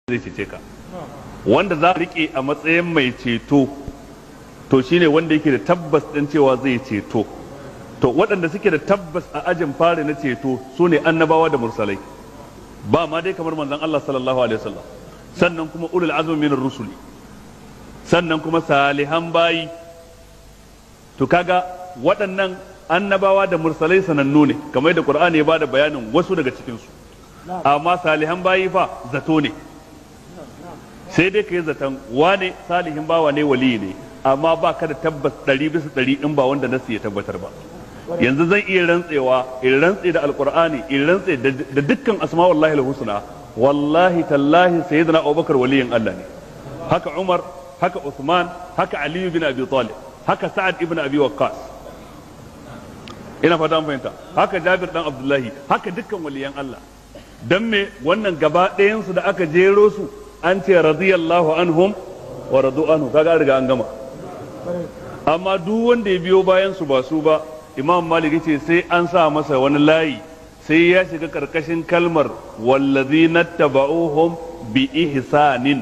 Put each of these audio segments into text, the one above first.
Zai cece ka. Wanda za a rike a matsayin mai ceto, to shine wanda yake da tabbas din cewa zai ceto. To waɗanda suke da tabbas a ajin fari na ceto su ne annabawa da mursalai, ba ma dai kamar manzon Allah sallallahu alaihi wasallam, sannan kuma ulul azmi minar rusuli, sannan kuma salihan bayi. To kaga waɗannan annabawa da mursalai sanannu ne, kamar yadda Qur'ani ya bada bayanin wasu daga cikin su. Amma salihan bayi fa zato ne, sai dai ka yi zaton wane salihin bawa ne, waliyi ne, amma ba ka da tabbas 100% in ba wanda nasu ya tabbatar ba. Yanzu zan iya rantsewa, in rantse da Alkur'ani, in rantse da dukkan asma'ullahi al-husna, wallahi tallahi sayyidina Abubakar waliyin Allah ne, haka Umar, haka Uthman, haka Ali bin Abi Talib, haka Sa'ad ibn Abi Waqqas, ina fata an fahimta, haka Jabir dan Abdullahi, haka dukkan waliyan Allah. Dan me? Wannan gaba ɗayan su da aka jero su an ce radiyallahu anhum wa radu anhu, kaga an riga an gama. Amma duk wanda ya biyo bayan su ba su ba, Imam Malik yace sai an sa masa wani layi, sai ya shiga karkashin kalmar wallazina taba'uhum bi ihsanin,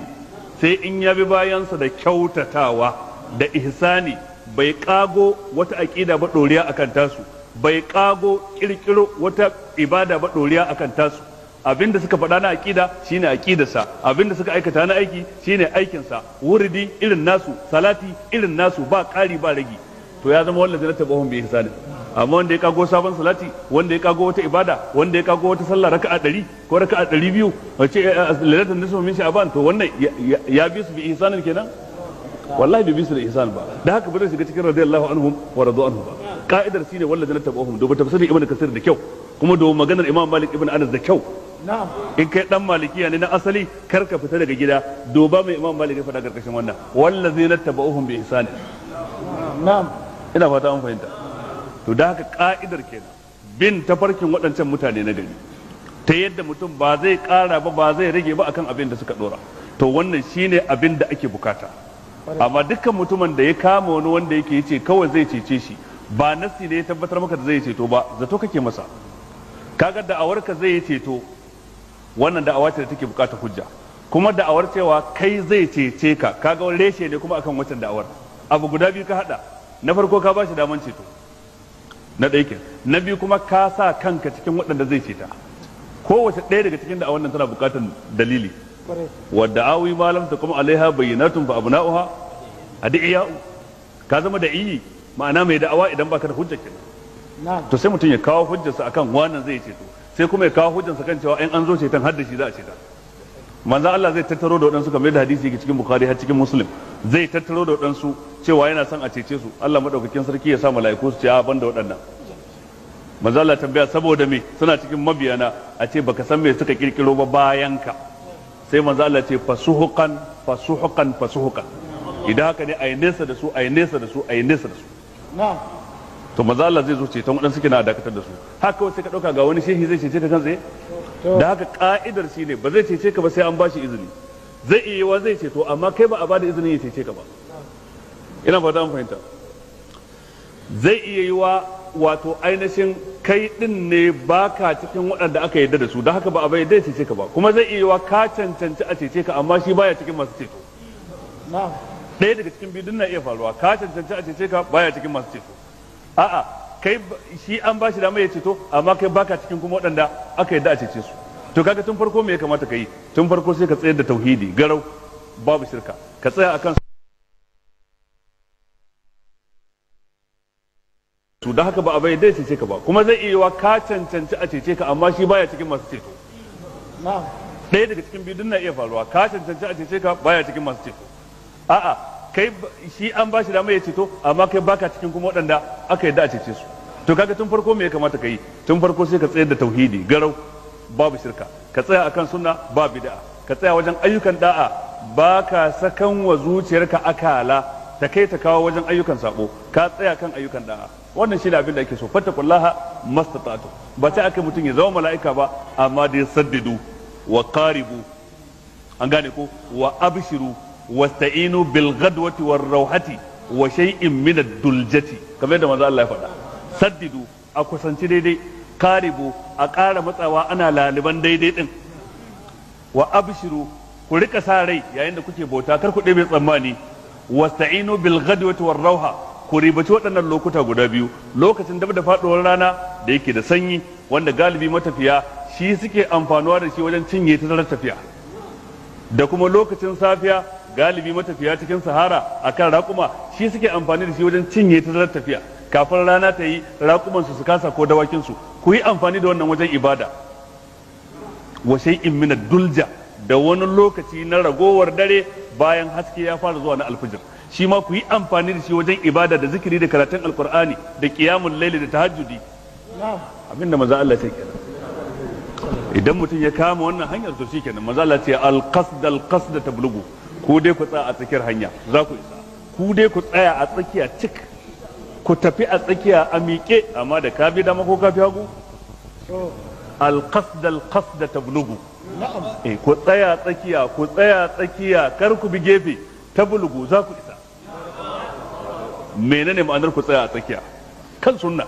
sai in ya bi bayansa da kyautatawa da ihsani, bai kago wata aqida ba doriya akan tasu, bai kago kirkiro wata ibada ba doriya akan tasu. Abinda suka faɗa na aƙida shine aƙidarsa, abinda suka aikata na aiki shine aikinsa, wuridi irin nasu, salati irin nasu, ba ƙari ba ragi, to ya zama wallazi na tabahum bi ihsani. Amma wanda ya kago sabon salati, wanda ya kago wata ibada, wanda ya kago wata sallah raka'a 100 ko raka'a 200, wace lailatul nisfu min sha'ban, to wannan ya bi su bi ihsanin kenan? Wallahi bai bi su da ihsan ba. Da haka ba zai shiga cikin radiyallahu anhum wa radu anhu ba. Ka'idar shine wallazi na tabahum. Duba tafsirin Ibn Kasir da kyau, kuma duba maganar Imam Malik ibn Anas da kyau. In kai dan malikiya ne na asali, kar ka fita daga gida, duba mai Imam Malik ya faɗa karkashin wannan wallazina tabauhum bi ihsani. Na'am. Ina fata an fahimta. To da haka ka'idar kenan, bin tafarkin waɗancan mutane na gari, ta yadda mutum ba zai ƙara ba, ba zai rage ba akan abin da suka ɗora. To wannan shine abin da ake bukata. Amma dukkan mutumin da ya kama wani wanda yake yace kawai zai cece shi, ba nasi ne ya tabbatar maka da zai ceto ba, zato kake masa. Kaga da'awarka zai yi ceto, wannan da'awa ce da take bukatar hujja. Kuma da'awar cewa kai zai cece ka, kaga wani reshe ne kuma akan wancan da'awar. Abu guda biyu ka hada, na farko ka bashi daman ceto, na ɗaya kenan, na biyu kuma ka sa kanka cikin waɗanda zai ceta. Kowace ɗaya daga cikin da'awar nan tana bukatar dalili. Wa da'awi ma lam taqum alaiha bayyinatun fa abna'uha adiya'u. Ka zama da iyi, ma'ana mai da'awa idan baka da hujja kenan. To sai mutum ya kawo hujjarsa akan wannan zai ceto, sai kuma ya kawo hujjarsa kan cewa in an zo ceton har da shi za a ceta. Manzo Allah zai tattaro da waɗansu, kamar yadda hadisi yake cikin Bukhari har cikin Muslim, zai tattaro da waɗansu cewa yana son a cece su. Allah madaukakin sarki ya sa mala'iku su ce a banda waɗannan. Manzo Allah tambaya saboda me suna cikin mabiyana, a ce baka san me suka kirkiro ba bayan ka. Sai manzo Allah ce fasuhuqan fasuhuqan fasuhuqan. Idan haka ne ayi nesa da su, ayi nesa da su, ayi nesa da su. Na'am. To manzo Allah zai zo ceton waɗansu kina dakatar da su. Haka sai ka ɗauka ga wani shehi zai cece ka kan tsaye. Da haka ka'idar shi ne ba zai cece ka ba sai an bashi izini. Zai iya yiwa zai ceto, amma kai ba a bada izinin ya cece ka ba. Ina fata an fahimta. Zai iya yiwa wato ainihin kai din ne baka cikin waɗanda aka yarda da su, da haka ba a bai cece ka ba. Kuma zai iya yiwa ka cancanci a cece ka, amma shi baya cikin masu ceto. Ɗaya daga cikin biyu na iya faruwa, ka cancanci a cece ka, baya cikin masu ceto. A'a, kai shi an bashi dama ya ceto, amma kai baka cikin kuma waɗanda aka yarda a cece su. To kaga tun farko me ya kamata ka yi? Tun farko sai ka tsayar da tauhidi garau, babu shirka, ka tsaya akan su. Da haka ba a bai dai cece ka ba. Kuma zai iya yiwa ka cancanci a cece ka, amma shi baya cikin masu ceto. Ɗaya daga cikin biyu na iya faruwa, ka cancanci a cece ka, baya cikin masu ceto. A'a, kai shi an bashi dama ya ceto, amma kai baka cikin kuma waɗanda aka yarda a cece su. To kaga tun farko me ya kamata ka yi? Tun farko sai ka tsayar da tauhidi garau, babu shirka, ka tsaya akan sunna ba bid'a, ka tsaya wajen ayyukan da'a, baka sakan wa zuciyarka akala ta kai ta kawo wajen ayyukan sabo, ka tsaya kan ayyukan da'a. Wannan shine abin da ake so. Fattakullaha mastata'tu. Ba sai aka mutum ya zama mala'ika ba, amma dai saddidu wa qaribu, an gane ko, wa abshiru wasta'inu bil ghadwati war rawhati wa shay'in min ad-duljati, kamar yadda manzo Allah ya faɗa. Saddidu, a kusanci daidai, karibu, a ƙara matsawa ana laliban daidai din, wa abshiru, Ku rika sa rai yayin da kuke bauta, kar ku ɗebe tsammani. Wasta'inu bil ghadwati war rauha, ku ribaci waɗannan lokuta guda biyu, lokacin dab da faɗuwar rana da yake da sanyi, wanda galibi matafiya shi suke amfanuwa da shi wajen cinye tazarar tafiya, da kuma lokacin safiya, galibi matafiya cikin sahara akan raƙuma shi suke amfani da shi wajen cinye tazarar tafiya kafin rana ta yi, raƙuman su kasa ko dawakin su. Ku yi amfani da wannan wajen ibada. Wa shay'in min dulja, da wani lokaci na ragowar dare bayan haske ya fara zuwa na alfijir, shi ma ku yi amfani da shi wajen ibada da zikiri da karatun alkur'ani da qiyamul laili da tahajjudi. Abinda maza Allah ce kenan. Idan mutum ya kama wannan hanyar, to shikenan. Maza Allah ce alqasd alqasd tablugu, ku dai ku tsaya a tsakiyar hanya za ku isa. Ku dai ku tsaya a tsakiya cik, ku tafi a tsakiya a miƙe, amma da ka bi dama ko ka fi hagu, alqasd alqasd tablugu. Eh, ku tsaya tsakiya, ku tsaya tsakiya, kar ku bi gefe, tablugu, za ku isa. Menene ma'anar ku tsaya a tsakiya? Kan sunna,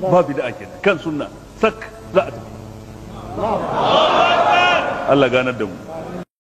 ba bid'a kenan, kan sunna sak za a tafi. Allah ganar da mu.